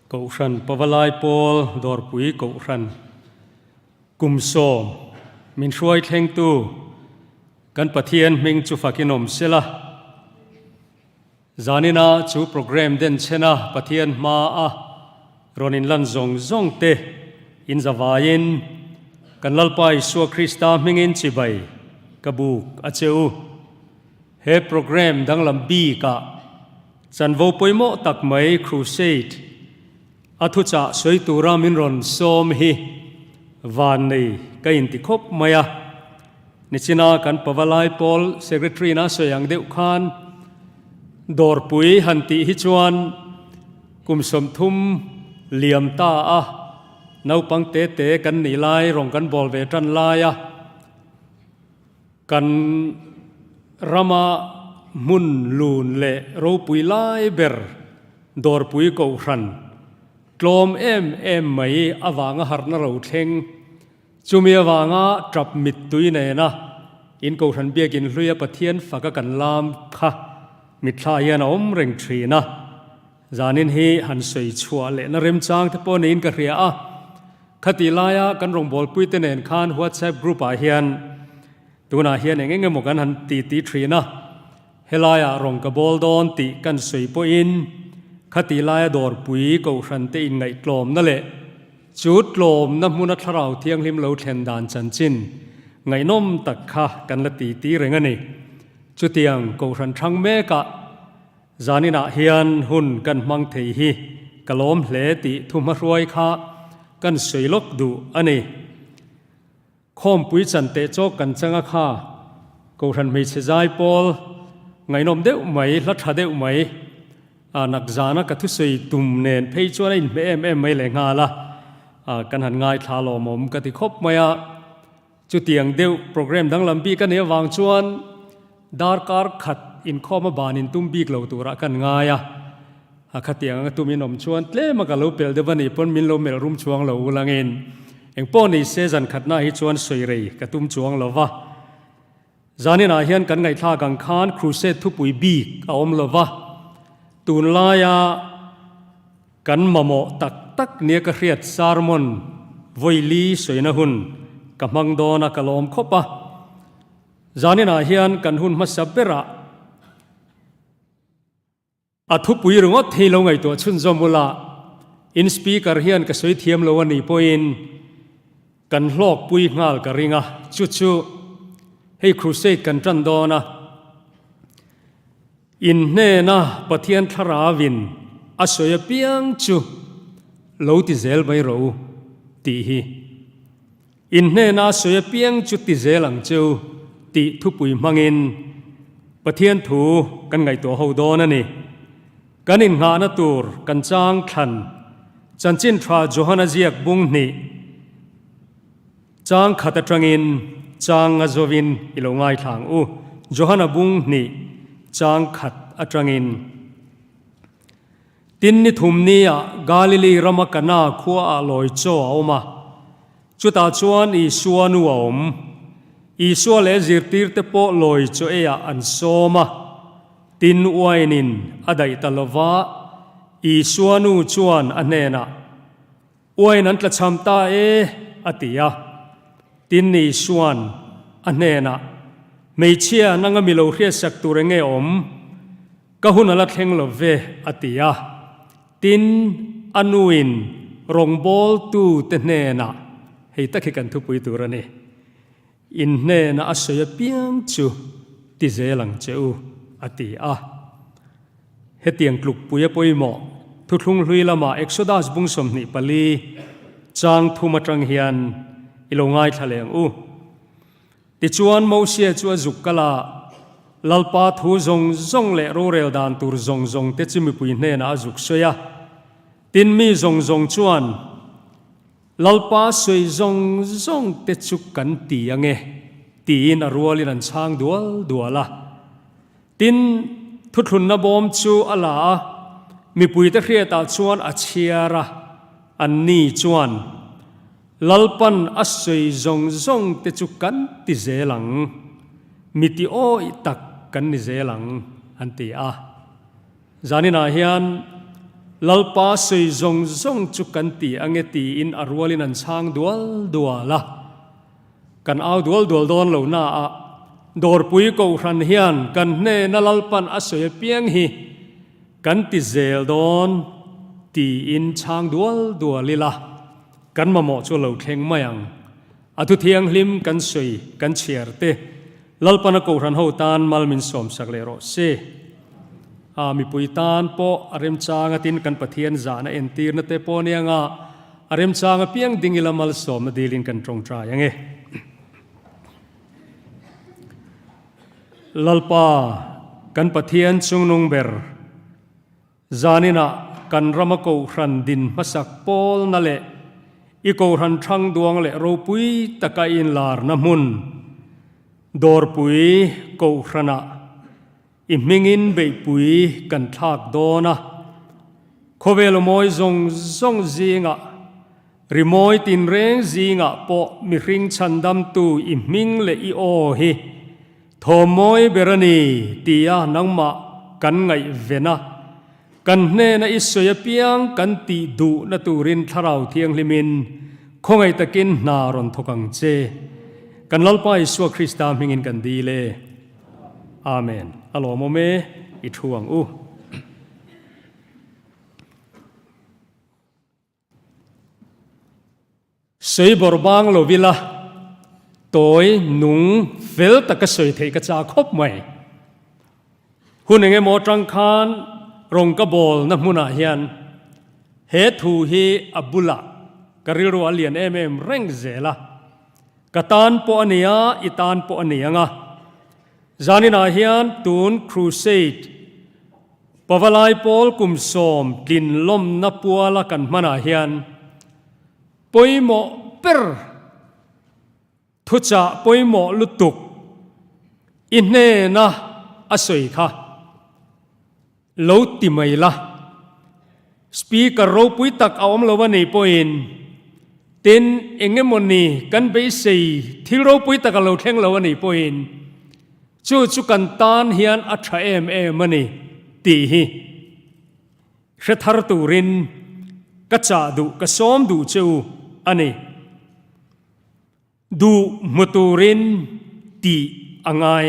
Kohhran Pavalai Pawl Dawrpui Kohhran kum sawm min hruai thlengtu kan Pathian hming chu fakin awm sela. Zanina chu program den chhena Pathian hma a rawn inlan zawng zawng te in zavaiin kan Lalpa Isua Krista hmingin chibai ka buk a che u. He program danglam bikah chanvo pawimawh tak mai Crusade a thuchah sawi tura min rawn sawm hi van nei ka inti khawp mai a. Nichina kan Pavalai Pawl Secretary na sawi ang deuh khan Dawrpui han tih hi chuan kum 30 liam ta a naupang te te kan nih lai rawng kan bawl ve tan lai a, kan rama hmun lun leh ropui lai ber Dawrpui Kohhran tlawm em em mai avanga harhna ro thleng. Chumi avanga tap mittui nena in Kohhran Biakin hluia Pathian faka kan lam kha mitthla hian a awm reng thin a. Zanin hi han sawi chhuah lehna remchang te pawh niin ka hria a. Khatih laia kan rawngbawlpuite nen khan WhatsApp group ah hian tunah hian eng eng emaw kan han ti ti thin a. Helaiah rawng ka bawl dawn tih kan sawi pawhin khatih laia dawrpui Kohhran te inngaihtlawmna leh chu tlawmna hmuna thlarau thianghlim lo thlen dan chanchin ngaihnawm tak kha kan la ti ti reng a ni. Chutiang Kohhran hrang mekah zaninah hian hun kan hmang thei hi ka lawm hle tih thuhmahruai kha kan sawi lawk duh a ni. Khawmpui chan teh chawk kan chang a kha Kohhran hmeichhe zai pawl ngaihnawm deuh mai, hla tha deuh mai, a nak zana ka thusawi tum nen phei chuan a inhmeh em em mai leh nghal a, kan han ngaithla lawmawm ka ti khawp mai a. Chutiang deuh program danglam bik a nih avang chuan darkar khat inkhawm a ban in tum bik lo turah kan ngai a, a khatiang anga tum in awm chuan tlem a ka lo pel deuh a nih pawn min lo melh rum chuang lo ulangin eng pawh ni se zan khatna hi chuan sawi rei ka tum chuang lo va. Zaninah hian kan ngaihthlak ang khan crusade thupui bik a awm lo va, tunlaia kan mamawh tak tak nia ka hriat sermon vawili sawina hun ka hmang dawn a ka lawm khawp a. Zaninah hian kan hun hmasa berah A thupui ringawt hi lo ngaihtuah chhunzawm ula, in speaker hian ka sawi thiam lo a nih pawhin kan hlawkpui nghal ka ring a, chu chu hei crusade kan tan dawn a, in hnena Pathian thlarauin a sawi apiang chu lo ti zel mai rawh u tih hi. In hnena sawi apiang chu ti zel ang cheu tih thupui hmangin Pathian thu kan ngaihtuah ho dawn a ni. Kan innghahna tur kan chang thlan Chanchin Tha Johana ziak bung hnih chang khat atangin chang a zawin i lo ngaithla ang u. Johana bung hnih chang khat atangin. Tin ni thum nia Galili rama Kana khuaah lawi chaw a awm a, chutah chuan Isua nu a awm. Isua leh zirtirte pawh lawi chaw eiah an sawm a, tin uainin a daih ta lo va, Isua nu chuan a hnenah, Uain an tlachham ta e, a ti a. Tin Isua'n a hnenah, Hmeichhia, nanga mi lo hriatsak tur enge awm? Ka hun a la thleng lo ve, a ti a. Tin, a nuin rawngbawltute hnenah, Hei tak hi kan thupui tur a ni. In hnenah a sawi apiang chu ti zel ang che u, a ti a. Hetiang tlukpui a pawimawh thuthlung hlui lama Exodus bung 24 chang thum atang hian i lo ngaithla leh ang u. Tichuan Mosia chu a zuk kal a, Lalpa thu zawng zawng leh rorel dan tur zawng zawng te chu mipui hnenah a zuk sawi a. Tin mi zawng zawng chuan Lalpa sawi zawng zawng te chu kan ti ange tiin a rualin an chhang dual dual a. Tin, thuthlunna bawm chu a la a, mipuite hriatah chuan a chhiar a, anni chuan, Lalpan a sawi zawng zawng te chu kan ti zel ang, mi ti awih tak kan ni zel ang, an ti a. Zaninah hian Lalpa sawi zawng zawng chu kan ti ange tiin a rualin an chhang dual dual a. Kan au dual dual dawn lo na a, Dawrpui Kohhran hian kan hnena Lalpan a sawi apiang hi kan ti zel dawn tiin chhang dual dual ila kan mamawh chu lo thleng mai ang. A thu thianghlim kan sawi kan chhiar te Lalpana Kohhran ho tan mal min sawmsak leh rawh se. A mipui tan pawh a remchang atin kan Pathian zahna entirna te pawh nia nga a remchang apiang ding ila malsawmna dilin kan tawngtai ange. Lalpa kan Pathian chungnung ber zaninah kan rama Kohhran din hmasak pawlna leh i Kohhran thang duang leh ropui taka inlarna hmun Dawrpui Kohhranah I hmingin beihpui kan thlak dawn a, khawvel mawi zawng zawng zingah, rimawi tinreng zingah pawh mihring chhandamtu i hming leh i aw hi thawm mawi ber a ni tia nangmah kan ngaihven a, kan hnena i sawi apiang kan tih duhna turin Thlarau Thianghlimin khawngaih takin hna rawn thawk ang che. Kan Lalpa Isua Krista hmingin kan dil e. Amen. A lawmawm e, i thu ang u. Sawi bawrh bang lo ila, tawi nung fel taka sawi theih ka chak khawp mai. Hun eng emaw atang khan rawng ka bawl na hmunah hian he thu hi a bulah ka rilru a lian em em reng zel a. Ka tan pawh a nia, i tan pawh a ni ang a. Zaninah hian tun Crusade Pavalai Pawl kum sawm tlinlawmna puala kan hmanah hian pawimawh ber thuchah pawimawh lutuk i hnena a sawi kha Lo ti mai la. Speaker ropui tak a awm lo a nih pawhin tin eng emawni kan beisei thil ropui tak a lo thleng lo a nih pawhin chu chu kan tan hian a tha em em a ni tih hi hre thar turin ka chah duh ka sawm duh che u a ni. Duh hmu turin tih a ngai.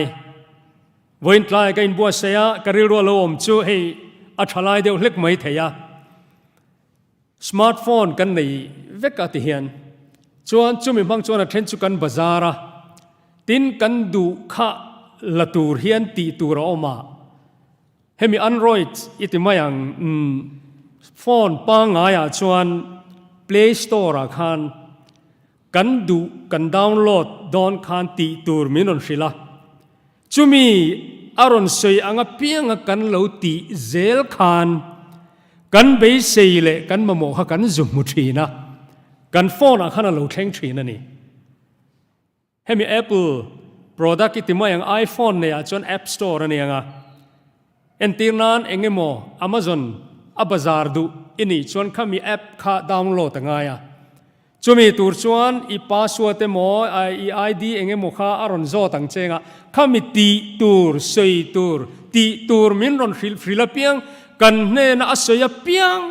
Vawiin tlai ka inbuatsaih a, ka rilru a lo awm chu hei a tha lai deuh hlek mai thei a. Smartphone kan nei vek a ti hian chuan chumi hmang chuan a then chu kan bazar a, tin kan duh kha la tur hian tih tur a awm a. Hemi Android i ti mai ang phone pangngaiah chuan Play Store ah khan Kan duh kan download dawn khan tih tur min rawn hrilh a, chumi a rawn sawi ang apianga kan lo tih zel khan kan beisei leh kan mamawh kha kan zu hmu thin a, kan phone ah khan a lo thleng thin a ni. Hemi Apple product i ti mai ang iPhone nei ah chuan App Store a ni ang a, entir nan eng emaw Amazon a bazar duh i nih chuan khami app kha download a ngai a, Chumi tur chuan i password emaw, i ID eng emaw kha a rawn zawt ang che nga, khami tih tur, sawi tur, tih tur min rawn hrilh hrilh apiang, kan hnena a sawi apiang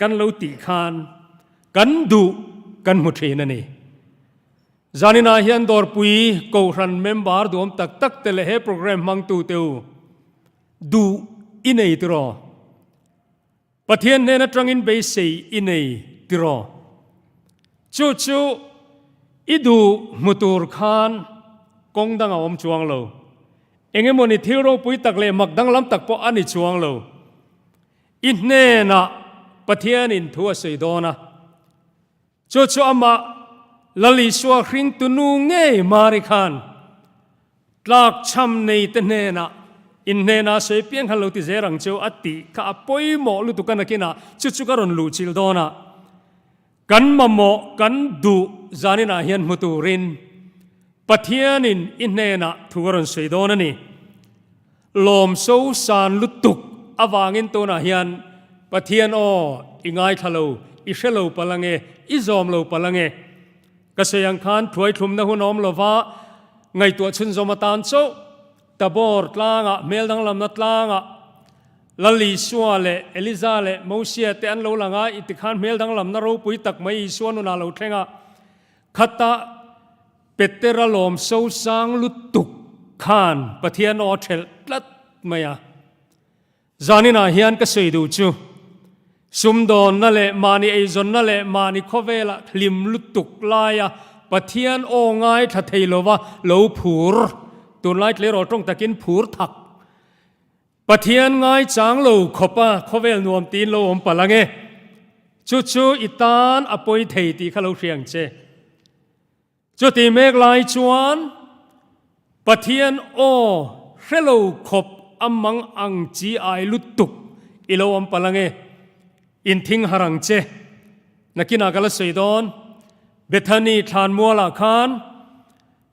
kan lo tih khan kan duh kan hmu thin a ni. Zaninah hian Dawrpui Kohhran member duhawm tak tak te leh he programme hmangtute u duh i nei tiraw? Pathian hnen atangin beisei i nei tiraw? Chu chu i duh hmu tur khan kawng dang a awm chuang lo. Eng emawni thil ropui tak leh mak danglam tak pawh a ni chuang lo. I hnenah Pathianin thu a sawi dawn a. Chu chu amah Lal Isua hringtu nu ngei Mari khan tlakchham neite hnenah in hnenah sawi piang khan lo ti zel ang cheu a tih kha a pawimawh lutuk a nakinah chu chu ka rawn luh chilh dawn a, kan mamawh kan duh zaninah hian hmu turin Pathianin i hnenah thu a rawn sawi dawn a ni. Lawm so san lutuk avangin tunah hian Pathian aw i ngaithla lo, i hre lo palh ange, i zawm lo palh ange. Ka sawi ang khan thuaithlumna hun awm lova ngaihtuah chhunzawm atan chauh Tabor tlangah, hmel danglamna tlangah. Lal Isua leh Eliza leh Mosia te an lo lang a, i tikhan hmel danglamna ropui tak mai Isua nunah lo thleng a. Khata Petera lawm sosang lutuk khan Pathian aw a thelh tlat mai a. Zaninah hian ka sawi duh chu, sumdawnna leh mahni eizawnna leh mahni khawvelah hlim lutuk laia Pathian aw ngaithla thei lova lo phur, tunlai tleirawl tawng takin phur thak, Pathian ngaichang lo khawpa khawvel nuam tiin lo awm palh ang e. Chu chu i tan a pawi thei tih kha lo hria ang che. Chuti mek lai chuan Pathian aw hre lo khawp a mang ang chi ai lutuk i lo awm palh ange, in thing har ang che. Nakinah ka la sawi dawn, Bethany thlanmualah khan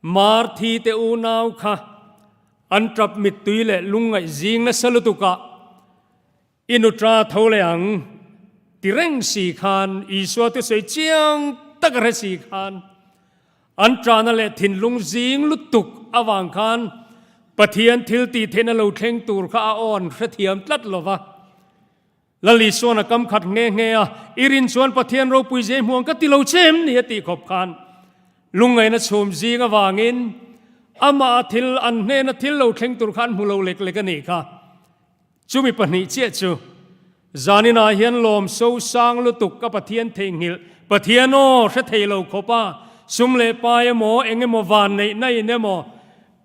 Marthi te unau kha an tap mittui leh lungngaih zing nasa lutukah I nutra tho leh ang ti reng si khan Isua te sawi chiang tak a hre si khan an ṭahna leh thinlung zing lutuk avang khan Pathian thil tih theihna lo thleng tur kha a aw an hrethiam tlat lo va. Lal Isuan a kam khat nghe nghe a, I rin chuan Pathian ropui zia i hmu ang ka ti lo che em ni a tih khawp khan lungngaihna chhum zing avangin amah a thil an hnena thil lo thleng tur kha an hmu lo lek lek a nih kha. Chumi pahnih chiah chu, Zaninah hian lawm so sang lutuk ka Pathian theihnghilh, Pathian aw hre thei lo khawp a, sum leh pai emaw eng emaw van neih na in emaw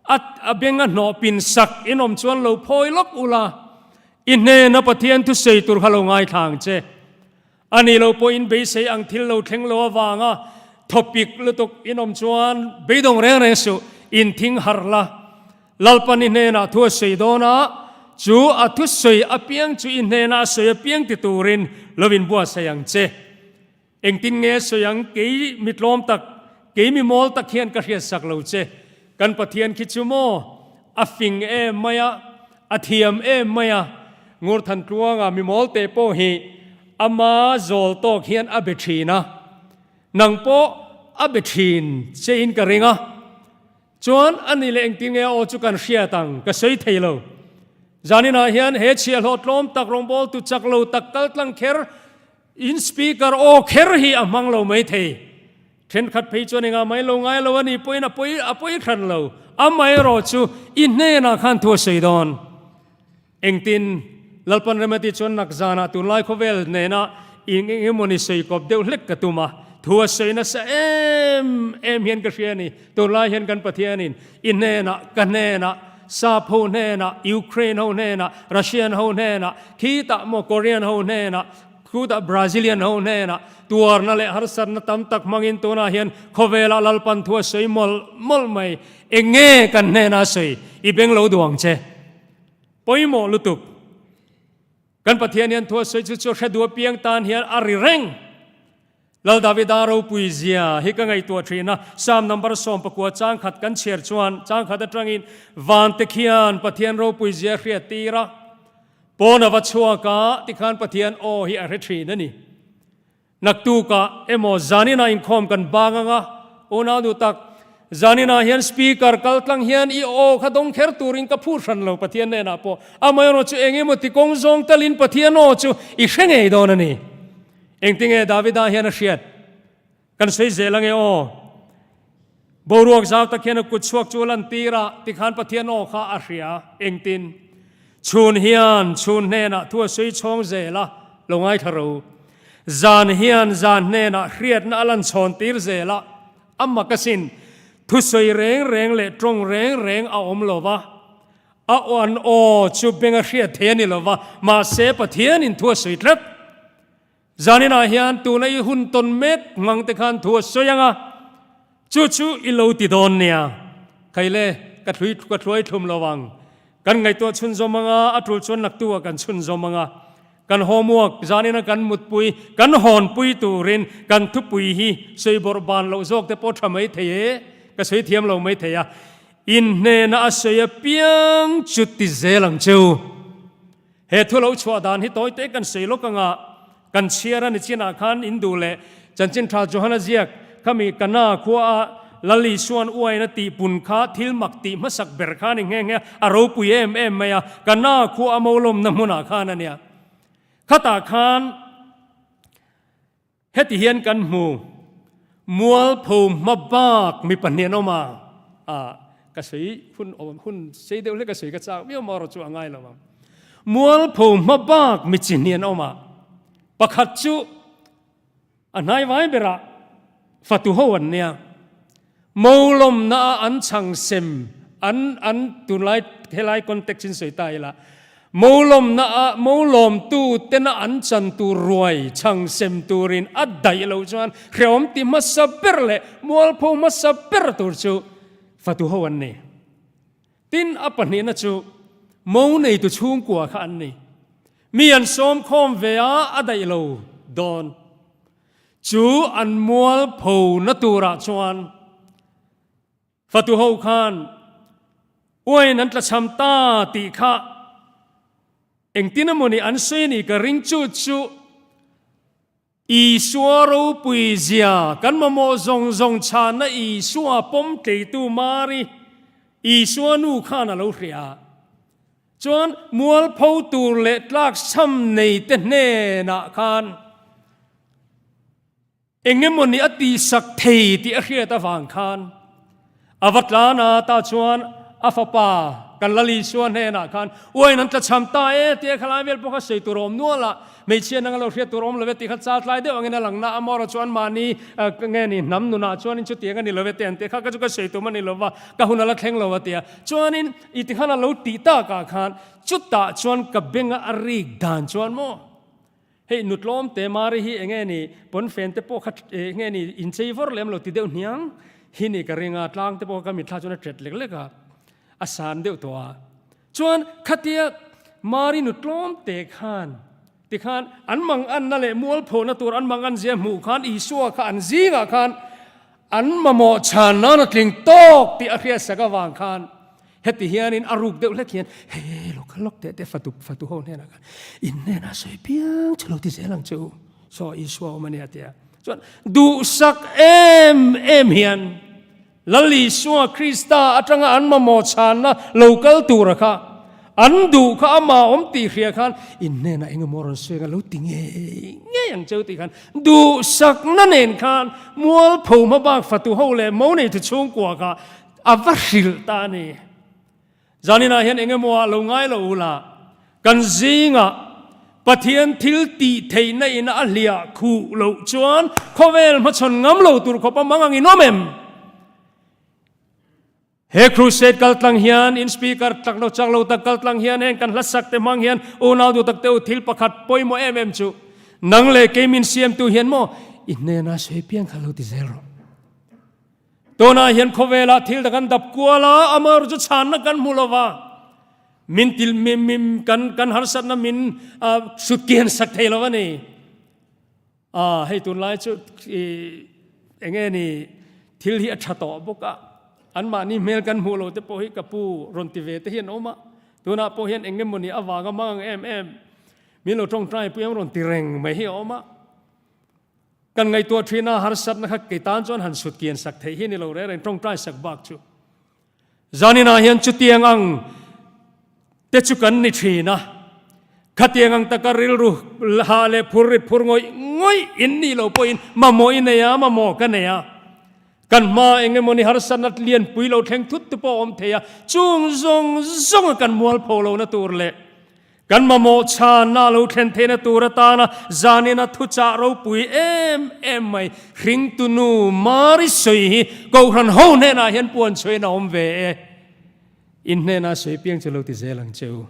a a beng a hnawh pin sak in awm chuan lo phawi lawk ula, i hnena Pathian thusawi tur kha lo ngaithla ang che. A ni lo pawhin beisei ang thil lo thleng lo avanga thawpik lutuk in awm chuan beidawng reng reng suh, in thing harh la. Lalpan i hnenah thu a sawi dawn a, chu a thusawi apiang chu i hnena a sawi apiang ti turin lo inbuatsaih ang che. Engtin nge a sawi ang? Kei mi tlawm tak, kei mi mawl tak hian ka hriatsak lo che. Kan Pathian khi chu maw? A fing em mai a, a thiam em mai a. Ngurthan tluanga mi mawl teh pawh hi ama zawl tawk hian a be thin a, nang pawh a be thin che in ka ring a. Chuan a ni leh engtin nge aw chu kan hriat ang ka sawi thei lo. Zaninah hian he chhiahhlawh tlawm tak rawngbawltu chak lo tak kal tlang kher in speaker aw kher hi a hmang lo mai thei. Thenkhat phei chuan engah mai lo ngai lo a ni pawhin a pawi a pawi hran lo. Amaherawh chu i hnenah khan thu a sawi dawn. Engtin Lalpan Remati chuan nak zanah tunlai khawvel nena eng eng emawni sawi kawp deuh hlek ka tum a, thu a sawi nasa em em hian ka hria a ni. Tunlai hian kan Pathianin i hnenah, ka hnenah, Sap ho hnenah, Ukraine ho hnenah, Russian ho hnenah, khitah maw Korean ho hnenah, Khutah Brazilian ho hnenah tuarna leh harsatna tam tak hmangin tunah hian khawvelah Lalpan thu a sawi mawlh mawlh mai. Eng nge kan hnenah a sawi? I beng lo duh ang che. Pawimawh lutuk. Kan Pathian hian thu a sawi chu chu hre duh apiang tan hian a ri reng. Lal Davida ropui zia hi ka ngaihtuah thin a, Psalm number 14 chang khat kan chhiar chuan chang khat atangin vante khian Pathian ropui zia hriat tir a, pawn a va chhuak a tikhan Pathian aw hi a hre thin a ni. Naktukah emaw zaninah inkhawm kan bang ang a, unau duh tak, zaninah hian speaker kal tlang hian i aw kha dawng kher turin ka phur hran lo Pathian hnenah pawh, amaherawh chu eng emaw ti kawng zawng talin Pathian aw chu i hre ngei dawn a ni. Engtinge Davida hian a hriat? Kan sawi zel ange aw. Boruak zau tak hian a kut chhuak chu a lantir a, tikhan Pathian aw kha a hria. Engtin? Chhun hian chhun hnenah thu a sawi chhawng zel a, lo ngaithla ro. Zan hian zan hnenah hriatna a lan chhawn tir zel a, a mak asin. Thusawi reng reng leh tawng reng reng a awm lo va, a an aw chu beng a hriat thei a ni lo va, mahse Pathianin thu a sawi tlat. Zaninah hian tuna i hun tawn mek hmang te khan thu a sawi ang a, chu chu i lo ti dawn nia. Khaile, ka thlui ka thluai thlum lo ang. Kan ngaihtuah chhunzawm ang a, a tul chuan naktu ah kan chhunzawm ang a. Kan homework, zanina kan mutpui, kan hawnpui turin kan thupui hi sawi bawrh ban loh zawk te pawh tha mai thei e, ka sawi thiam lo mai thei a. In hnena a sawi apiang chu ti zel ang cheu. He thu lo chhuah dan hi tawi te kan sawi lawk anga kan chhiar a ni chinah khan in duh leh Chanchin Tha Johana ziak khami Kana khua a Lal Isua'n uain a tihpun kha thil mak tih hmasak ber kha a ni nghe nghe a, a ropui em em mai a, Kana khua a molawmna hmunah khan a nia. Khatah khan heti hian kan hmu, Mualpho hma bak mi pahnih an awm a, a ka sawi hun awm hun sei deuh hlek a sawi ka chak viau marawh chu a ngai lo ang. Mualpho hma bak mi chi hnih an awm a, pakhat chu A hnaivai berah fatu ho an nia. Molawmna a an chhang sem an an tunlai helai context in sawi ta ila molawmna a molawmtu tena an chan tur ruai chhang sem turin a daih loh chuan hrehawm ti hmasa ber leh mualpho hmasa ber tur chu fatu ho an ni. Tin a pahnihna chu mo neitu chhungkua kha an ni. Mi an sawm khawm ve a, a daih lo dawn. Chu an mualpho na turah chuan fatu ho khan uain an tlachham ta tih kha engtin emawni an sawi a ni ka ring chu chu Isua ropui zia kan mamawh zawng zawng chhanna Isua pawm tleitu Mari, Isua nu khan a lo hria. Chuan mualpho tur leh tlak chham nei te hnenah khan eng emawni a tihsak thei tih a hriat avang khan A va tlan a, tah chuan a fapa kan Lal Isua hnenah khan, Uain an tlachham ta e, tia khalai vel pawh kha sawi tur a awm nual a, hmeichhia nang a lo hriat tur a awm lo ve tih kha chal tlai deuh angin a lang na a, amaherawh chuan mahni nge ni hnam nunah chuanin chutiang a ni lo ve te an ti kha, ka chu ka sawi tum a ni lo va, ka hun a la thleng lo a tia. Chuanin i tikhan a lo tih takah khan chutah chuan ka benga a rik dan chuan maw? Hei nutlawm te Mari hi enge ni pawnfen te pawh kha enge ni inchei vawr lem lo ti deuh hniang hi ni ka ring a, tlang te pawh ka mitthla chuan a tet lek lek a, a san deuh tawh a. Chuan khatia Mari nutlawm te khan tikhan an manganna leh mualphona tur an mangan zia hmuh khan Isua kha an zingah khan an mamawh chhan nan a tling tawk tih a hriatsak avang khan Heti hianin a ruk deuh hlek hian, Hei lo kal lawk teh teh fatu fatu ho hnenah khan in hnenah sawi piang chu lo ti zel ang che u, saw Isua awm a nia tia. Chuan duhsak em em hian Lal Isua Krista atanga an mamawh chhanna lo kal tura kha an duh kha amah awm tih hria khan in hnenah eng emaw rawn sawi anga lo ti ngei ngei ang che u tih khan duhsakna nen khan mualpho hmabak fatu ho leh mo neitu chhungkua kha A va hrilh ta a ni. Zaninah hian eng emaw ah lo ngai lo ula, kan zingah Pathian thil tih theihna in a hliah khuh loh chuan khawvel hmachhawn ngam lo tur khawp a mang ang in awm em? He crusade kal tlang hian, in speaker tlak lo chak lo tak kal tlang hian, heng kan hlasak te hmang hian unau duh tak te u thil pakhat pawimawh em em chu nang leh kei min siamtu hian maw i hnenah sawi piang kha lo ti zel rawh. Tunah hian khawvelah thil dang kan dap kual a, amaherawh chu chhanna kan hmu lo va, min til min min kan kan harsatna min sut kian sak thei lo a ni. A hei tunlai chu i enge ni thil hi a tha tawh bawk a, anmahni hmel kan hmuh lo te pawh hi ka pu rawn ti ve te hi an awm a, tunah pawh hian eng emawni avanga mang ang em em min lo tawngtai pui ang rawn ti reng mai hi a awm a. Kan ngaihtuah thin a, harsatna kha kei tan chuan han sut kian sak theih hi ni lo reng reng tawngtai sak bak chu. Zaninah hian chutiang ang te chu kan ni thin a, khatiang ang taka rilru hah leh phur rit phur ngawih ngawih in nih loh pawhin mamawh i nei a, mamawh ka nei a. Kan hma eng emawni harsatna lianpui lo thleng thut te pawh a awm thei a, chung zawng zawnga kan mualpho lohna tur leh Kan mamawh chhanna lo thlen theihna tur atana zanina thuchah ropui em em mai hringtunu Mari sawi hi Kohhran ho hnenah hian puan chhuahin a awm ve e. In hnenah sawi piang chu lo ti zel ang che u.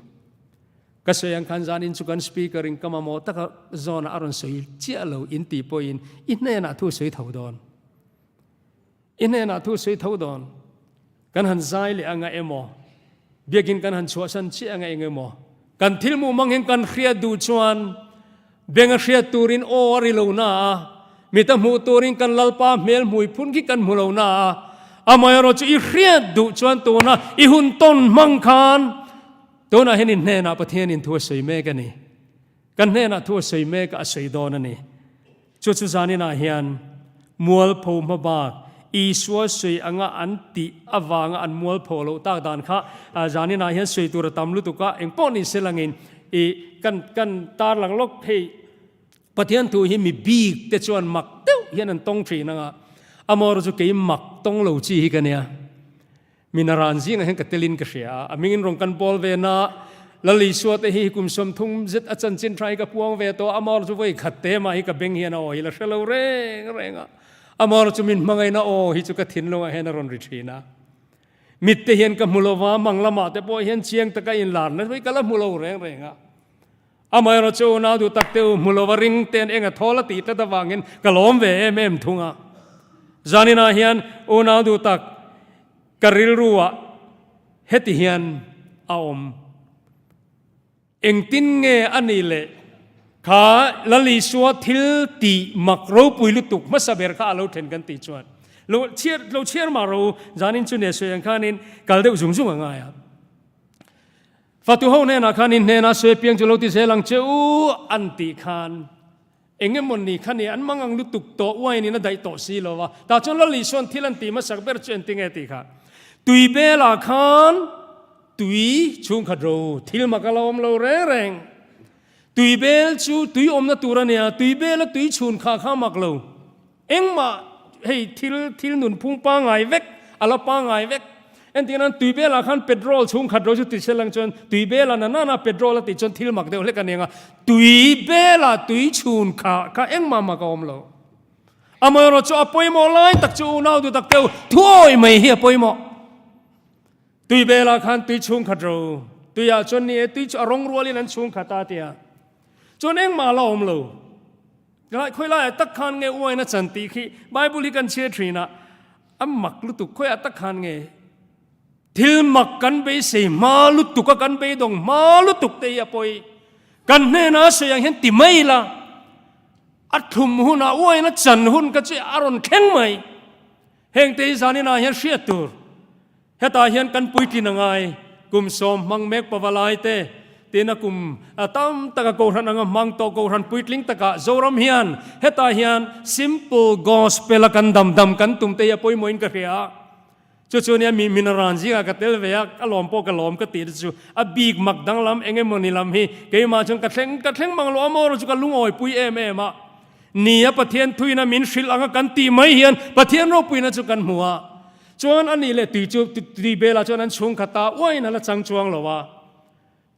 Ka sawi ang khan zanin chu kan speaker in ka mamawh taka zawnah a rawn sawi chiah lo in tih pawhin i hnenah thu sawi tho dawn. I hnenah thu sawi tho dawn. Kan han zai leh anga emaw, biakin kan han chhuahsan chiah anga eng emaw, kan thil hmuh mang hian kan hriat duh chuan benga hriat turin aw a ri lo na a, mita hmuh turin kan Lalpa hmel hmui phun khi kan hmu lo na a, amaherawh chu i hriat duh chuan tuna i hun tawn hmang khan tunah hian in hnenah Pathianin thu a sawi mek a ni. Kan hnenah thu a sawi mek a, a sawi dawn a ni. Chu chu zaninah hian mualpho hma bak Isua sawi anga an tih avanga an mualpho loh tak dan kha zaninah hian sawi tur a tam lutuk a, engpawh ni se langin i kan kan tarlang lawk phei. Pathian thu hi mi bik te chuan mak deuh hian an tawng thin anga, amaherawhchu chu kei mak tawng lo chi hi ka nia. Mi naran zingah hian ka telin ka hria a, a mingin rawn kan bawl ve na, Lal Isua te hi kum 30 zet a chanchin tha hi ka puang ve tawh a, amaherawhchu chu vawi khat te mah hi ka beng hian a aw hi la hre lo reng reng a, amaherawhchu chu min hmangaihna aw hi chu ka thinlungah hian a rawn ri thin a. Mit te hian ka hmu lo va, mang lamah te pawh hian chiang taka inlarna hi ka la hmu lo reng reng a. Amaherawh chu unau duh tak te u hmu lova ring ten eng a thawl a tih tlat avangin ka lawm ve em em thung a. Zaninah hian unau duh tak ka rilruah heti hian a awm. Engtin nge a nih le kha Lal Isua thil tih mak ropui lutuk hmasa ber kha a lo then kan tih chuan lo chhiar lo chhiar mah ro zanin chu ne sawi ang khanin kal deuh zung zung a ngai a. Fatu ho hnenah khan in hnenah sawi piang chu lo ti zel ang che u an tih khan eng emaw ni kha ni an mang ang lutuk tawh uain in a daih tawh si lo va, tah chuan Lal Isua'n thil an tih hmasak ber chu engti nge tih kha tui belah khan tui chhungkhat ro thil mak a la awm lo reng reng. Tui bel chu tui awmna tur a nia, tui bela tui chhun kha kha mak lo. Engmah hei thil thil nunphung pangngai vek, a la pangngai vek. Entir nan tui belah khan petrol chhung khat ro chu ti sel ang chuan tui bela na nana petrol a tih chuan thil mak deuh hlek a ni ang a, tui bela tui chhun kha kha engmah mak a awm lo. Amaherawh chu a pawimawh lai tak chu unau duh tak teu thuawi mai hi a pawimawh. Tui belah khan tui chhung khat ro, tuiah chuan ni e tui chu a rawng rualin an chhung khat a tia. Chuan engmah a la awm lo. Lai khawi laiah tak khan nge uain a chan tih khi Bible hi kan chhiar thin a, a mak lutuk khawiah tak khan nge thil mak kan beisei hma lutuk a kan beidawng hma lutuk te hi a pawi. Kan hnenah sawi ang hian ti mai ila a thlum hunah uain a chan hun ka chu a rawn thleng mai. Heng te hi zaninah hian hriat tur. Hetah hian kan puitlin a ngai, kum sawm hmang mek pavalai te, tina kum tam taka Kohhran anga hmang tawh Kohhran puitling takah Zoram hian hetah hian simple gospel a kan dam dam kan tum te hi a pawimawhin ka hria a. Chu chu nia mi minaran zingah ka tel ve a, ka lawm pawh ka lawm ka tih te chu a bik mak danglam eng emawni lam hi keimah chuan ka thleng ka thleng mang lo a maw chu ka lungawipui em em a. Ni a Pathian thuina min hrilh anga kan tih mai hian Pathian ropuina chu kan hmu a. Chuan a nih leh tui chu tui belah chuan an chhung khat a, uain a la chang chuang lo a.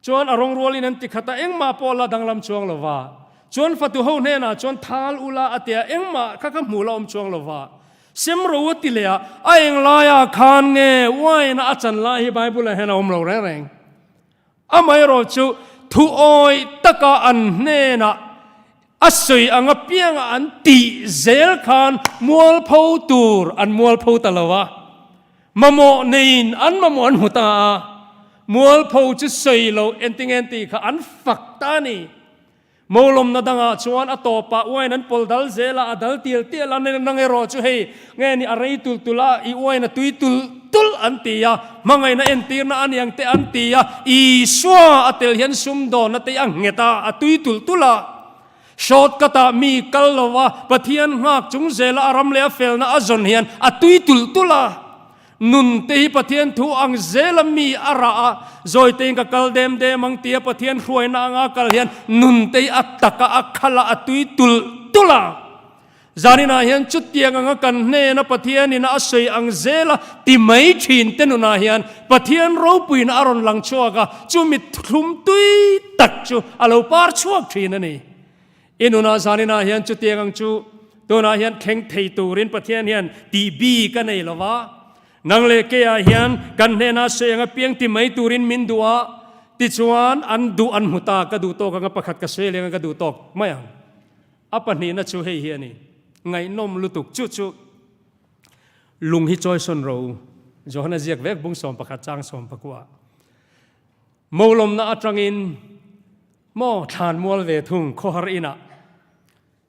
Chuan a rawng rualin an ti khat a, engmah pawh la danglam chuang lo va. Chuan fatu ho hnenah chuan thal ula a ti a, engmah kha kha hmuh la awm chuang lo va. Sem ro a ti leh a, a eng laiah khan nge uain a chan lai hi Bible-ah hian a awm lo reng reng. Amaherawh chu thuawi taka an hnenah a sawi ang apianga an tih zel khan mualpho tur an mualpho ta lo a, mamawh neiin an mamawh an hmu ta a, mualpho chu sawi lo entinge tih kha an fak ta a ni. Molawmna dangah chuan a tawpah uain an pawl dal zel a, a dal tial tial a, nang erawh chu hei nge ni a rei tul tul a, i uain a tui tul tul an ti a, hmangaihna entirna a niang te an ti a, Isua a tel hian sumdawnna te hi a nghet a, a tui tul tul a. Short cut ah mi kal lo a, Pathian nghak chung zela a ram leh a felna a zawn hian a tui tul tul a. Nun te hi Pathian thu ang zela mi a rah a, zawi tein ka kal dem dem ang tia Pathian hruaina anga kal hian nun te hi a taka a khala a tui tulh tulh a. Zaninah hian chutiang anga kan hnena Pathianin a sawi ang zela ti mai thin te nunah hian Pathian ropuina a rawn lang chhuak a, chumi thlum tui tak chu a lo par chhuak thin a ni. I nunah zaninah hian chutiang ang chu tunah hian thleng thei turin Pathian hian tih bik a nei lo va. Nang leh keiah hian kan hnenah sawi anga piang ti mai turin min duh a, tichuan an duh an hmu ta, ka duh tawk anga pakhat ka sawi leng a ka duh tawk mai ang. A pahnihna chu hei hi a ni, ngaihnawm lutuk chu chu lung hi chawisawn ro u, Johana ziak vek bung 11 chang 19. Molawmna atangin Maw thlan mual ve thung khawhar inah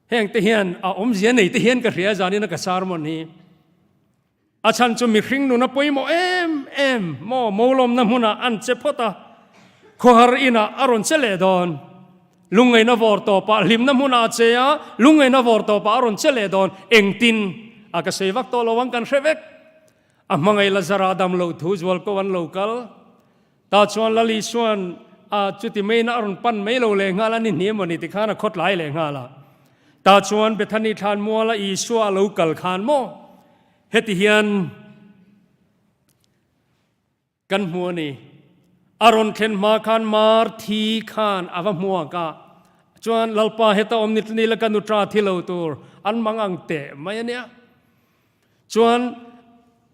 heng te hian a awmzia nei te hian ka hria zanin a ka sermon hi a chhan chu mihring nun a pawimawh em em maw molawmna hmunah an che phawt a khawhar inah a rawn che leh dawn lungngaihna vawr tawpah hlimna hmunah a che a lungngaihna vawr tawpah a rawn che leh dawn engtin. A ka sawi vak tawh lo ang kan hre vek. A hmangaih Lazara dam loh thu zual ko an lo kal. Tah chuan Lal Isua'n a chuti maiin a rawn pan mai lo leh nghal a ni hni emaw ni tikhan a khawtlai leh nghal a. Tah chuan Bethany thlan muala Isua a lo kal khan maw heti hian kan hmu a ni. A rawn thlen hma khan Marthi khan a va hmuak a, chuan Lalpa heta awm ni ni la ka nutra thi lo tur an mang ang teh mai a nia. Chuan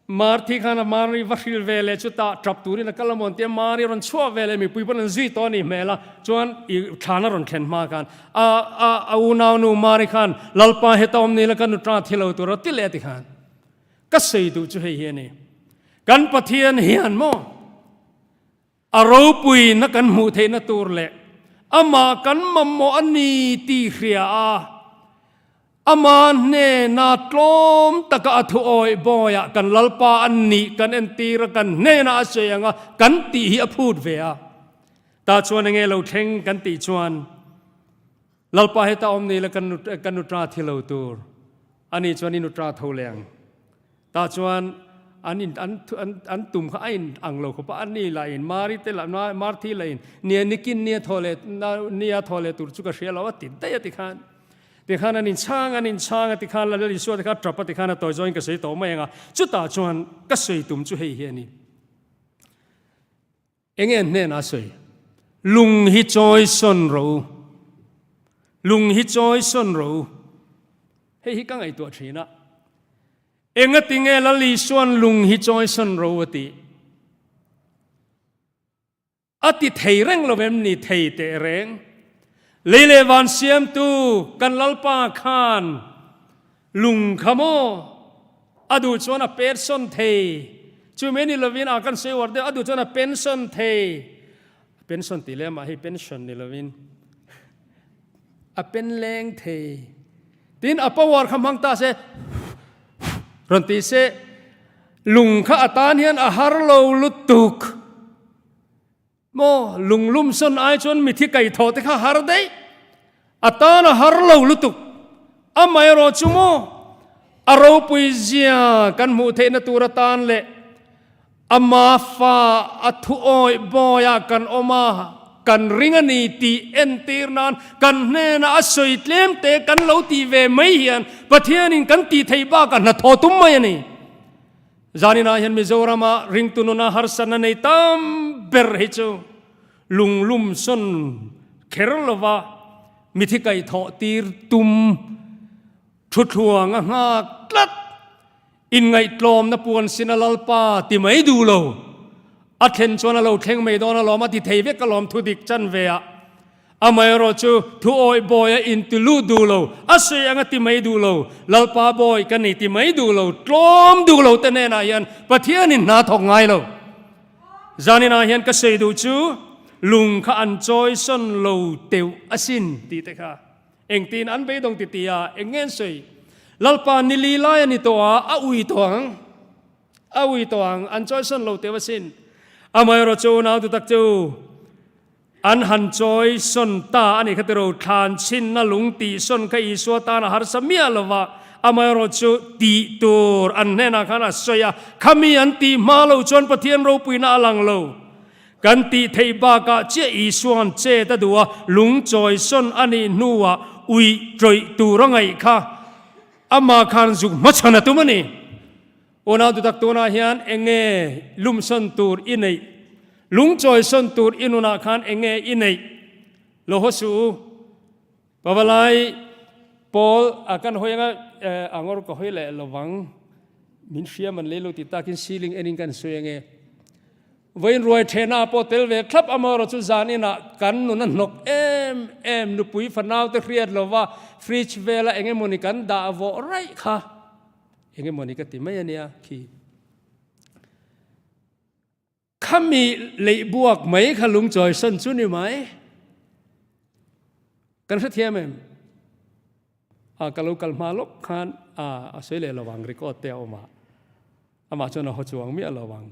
Marthi khan a Mari va hril ve leh chutah tap turin a kal a mawn tia Mari rawn chhuah ve leh mipui pawn an zui tawh a nih hmel a, chuan i thlan a rawn thlen hma khan a a a unaunu Mari khan Lalpa heta awm ni la ka nutra thi lo tur a ti leh a ti khan ka sawi duh chu hei hi a ni. Kan Pathian hian maw A ropuina kan hmuh theihna tur leh amah kan mamawh a ni tih hria a, ama hnena tlawm taka a thuawih bawiah kan Lalpa a nih kan entir a, kan hnena a sawi ang a, kan tih hi a phut ve a. Tah chuan enge lo thleng kan tih chuan Lalpa heta awm ni la kan nutra thi lo tur a nih chuan i nutra tho leh ang. Tah chuan an in an an an tum kha a in ang lo khawp a, ani lah in Mari te lah Marthi lah in nia nikin nia thaw leh nia thaw leh tur chu ka hria lo a ti daih a ti khan. Ti khan an in chhang an in chhang a ti khan Lal Isua te kha a tap a ti khan a tawi zawngin ka sawi tawh mai ang a, chutah chuan ka sawi tum chu hei hi a ni. Enge an hnenah a sawi? Lung hi chawi sawn rawh u. Lung hi chawi sawn rawh u. Hei hi ka ngaihtuah thin a. Engati nge Lal Isua'n lung hi chawi sawn rawh u a tih? A ti thei reng lo em ni? Thei teh reng. Lei leh van siamtu kan Lalpa khan Lung kha maw? A duh chuan a pension thei. Chu mai ni lovin a kan sawi uar deuh, a duh chuan a pension thei. A pension tih leh mah hei pension ni lovin a pen leng thei. Tin a power kha hmang ta se rawn ti se lung kha a tan hian a har lo lutuk. Maw lunglum sawn ai chuan mithi kaihthawh te kha har daih, a tan a har lo lutuk. Amaherawh chu maw a ropui zia kan hmuh theihna tur atan leh ama fa a thu awih bawiah kan awm a, kan ring a ni tih entir nan kan hnenah a sawi tlem te kan lo tih ve mai hian Pathianin kan tih theih bakah hnathawh tum mai a ni. Zaninah hian Mizorama ringtu nuna harsatna nei tam ber hi chu lunglum sawn kher lova mithi kaihthawh tir tum thuthluang a nghak tlat. Inngaihtlawmna puan sin a Lalpa ti mai duh lo. A thlen chuan a lo thleng mai dawn alawm a ti thei vek alawm thudik chanve ah. Amaherawh chu thu awih bawi a inti lut duh lo, a sawi ang a ti mai duh lo, Lalpa bawi ka ni ti mai duh lo, tlawm duh lo te hnenah hian Pathianin hna thawk ngai lo. Zaninah hian ka sawi duh chu lung kha an chawi sawn lo teuh asin tih te kha engtin an beidawng ti ti a, eng nge an sawi? Lalpa ni li lai a ni tawh a, a ui tawh ang. A ui tawh ang, an chawi sawn lo teuh asin. Amaherawh chu unau duhtak chu An han chawi sawn ta a nih kha tiro, thlan chhinna lung tih sawn kha Isua tan a harsa miah lo va, amaherawh chu tih tur an hnenah khan a sawi a, khami an tih hma loh chuan Pathian ropuina a lang lo. Kan tih theih bakah chiah Isua'n chet a duh a, lung chawi sawn a nih hnuah uih tawih tur a ngaih kha amah khan zuk hmachhan a tum a ni. Unau dutak tunah hian enge lumsawn tur i neih? Lungchawisawn tur i nunah khan enge i neih? Lo haw suh u. Pavalai pawl a kan hawi anga a ngawr ka hawi leh lovang. Min hria man lei lo ti takin ceiling enin kan sawi ange. Vawiin ruai thehna pawh tel ve thlap amaherawh chu zan inah kan nun a hnawk em em nupui fanau te hriat lova fridge vela engemawni kan dah vawh raih kha. Eng emawni ka ti mai a nia khi. Khami leih buak mai kha lungchawi sawn chu ni mai. Kan hrethiam em? A ka lo kal hma lawk khan a a sawi leh lo ang record te a awm a. Amah chuan a haw chuang miah lo ang.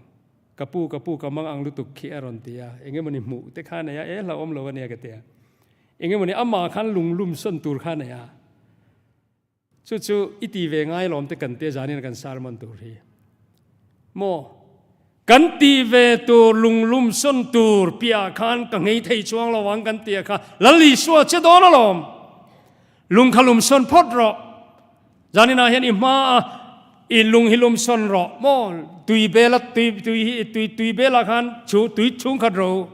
Ka pu ka pu ka mang ang lutuk khi a rawn ti a. Eng emawni hmuh te kha a nei a, e hlauhawm lo a nia ka ti a. Eng emawni amah khan lunglum sawn tur kha a nei a. Chu chu i ti ve ngai lawm te kan tia zanin kan sermon tur hi. Maw? Kan ti ve tur lunglum sawn tur piah khan ka ngei thei chuang lo ang kan tia kha Lal Isua che dawn alawm. Lung kha lum sawn phawt rawh. Zaninah hian i hma a i lung hi lum sawn rawh. Maw? Tui bela tui tui hi tui tui bela khan chu tui chhungkhat ro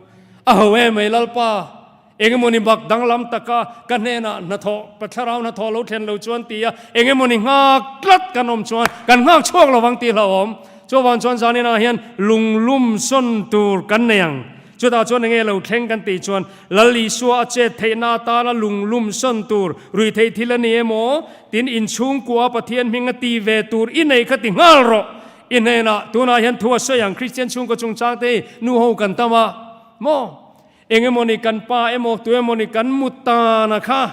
a ho em mai Lalpa. Engemawni bak danglam taka ka hnenah hnathawh, ka thlarau hnathawh lo thlen lo chuan ti a, engemawni nghak tlat kan awm chuan kan nghak chhuak lo vang tih hlauhawm. Chuvang chuan zaninah hian lunglum sawn tur kan nei ang. Chutah chuan enge lo thleng kan tih chuan Lal Isua a chet theihna atana lunglum sawn tur ruihtheih thil a ni emaw tin inchhungkua Pathian hming a ti ve tur i nei kha ti nghal rawh. I hnenah tunah hian thu a sawi ang Kristian chhungkaw chungchang te hi nuho kan tam a maw? Engemawni kan pa emaw tu emawni kan mu tana kha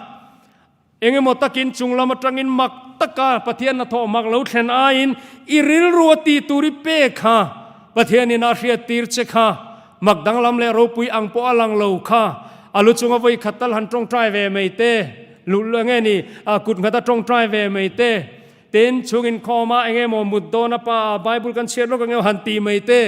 engemaw takin chung lam atangin mak taka Pathian hnathawh mak lo thlen aiin i rilru a tih tur i pek kha Pathianin a hriat tir che kha mak danglam leh ropui ang pawh a lang lo kha a lu chunga vawi khat tal han tawngtai ve mai te luh enge ni kut nghat a tawngtai ve mai te Tin, chhung inkhawma eng emaw mut dawn a pa a Bible kan chhiat lawk ang han tih mai te,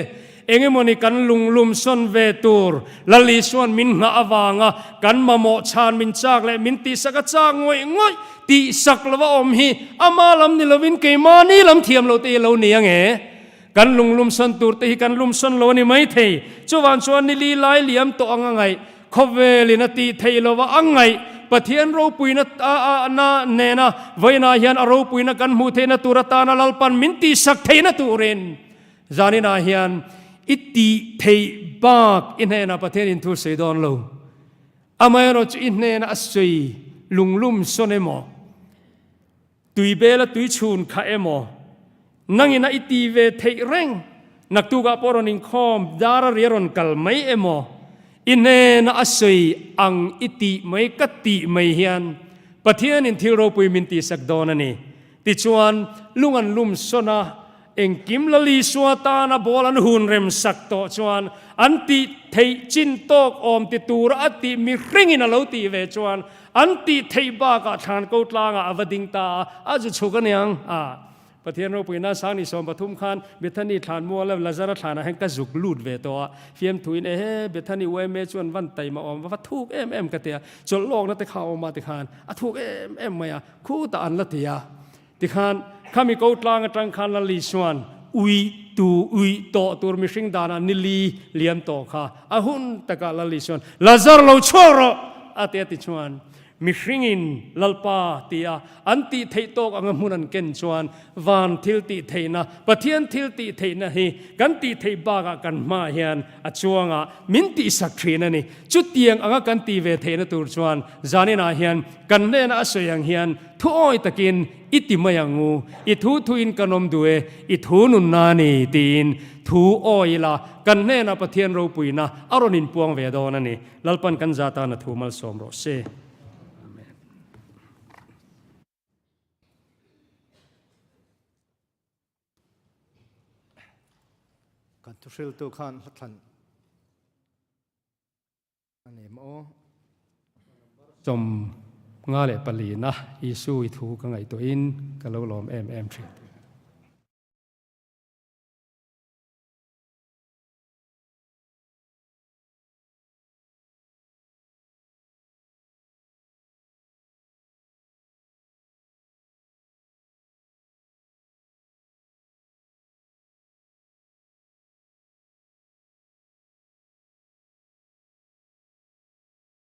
eng emaw ni kan lunglum sawn ve tur Lal Isua'n min nghah avanga kan mamawh chhan min chak leh min tihsak a chak ngawih ngawih tihsak lova awm hi ama lam ni lovin keimahni lam thiam loh te hi lo ni ang e. Kan lunglum sawn tur te hi kan lum sawn lo a ni mai thei. Chuvang chuan ni li lai liam tawh ang a ngaih, khawvelin a tih theih lova a ngaih, Pathian ropuina na nena vawiinah hian a ropuina kan hmuh theihna tur atana Lalpan min tihsak theihna turin zaninah hian i tih theih bak i hnenah Pathianin thu sawi dawn lo. Amaherawhchu i hnena a sawi lunglum sawn emaw? Tui bela tui chhun kha emaw? Nangin a i ti ve theih reng? Naktukah pawh rawn inkhawm dar a ri a rawn kal mai emaw? I hnena a sawi ang i tih mai ka tih mai hian Pathianin thil ropui min tihsak dawn a ni. Tichuan, lung an lum sawn a, Engkim Lal Isua tana ball an hun rem sak tawh chuan an tih theih chin tawk awm ti tura a tih mihringin a lo tih ve chuan an tih theih bakah thlan ko tlangah a va ding ta a, a zu chhuk aniang a. Pathian ropuina Sangni 13 khan Bethany thlan muala Lazara thlanah hian ka zuk lut ve tawh a, fiamthuin ehe Bethany yma chuan van taima awm va va thuk em em ka ti a, chawlh lawkna te kha a awm a tikhan a thuk em em mai a, khutah an la ti a. Tikhan, khami ko tlang atang khan Lal Isua'n ui tu ui tawh tur mihring danah ni li liam tawh kha a hun takah Lal Isua'n, Lazar lo chhuak rawh! a ti a ti chuan mihringin Lalpa tia an tih theih tawk anga hmun an ken chuan van thil tih theihna, Pathian thil tih theihna hi kan tih theih bakah kan hmaah hian a chuangah min tihsak thin a ni. Chutiang anga kan tih ve theihna tur chuan zaninah hian kan hnena a sawi ang hian Thu awi takin i ti mai ang u, i thu thuin kan awm duh e, i thu nunna a ni, tiin thu awi ila kan hnenah Pathian ropuina a rawn inpuang ve dawn a ni. Lalpan kan za tan a thu malsawm rawh se. Amen. Kan thuhriltu khan hlathlan A ni maw? 54 na Isu i thu ka ngaihtuahin ka lo lawm em em thin.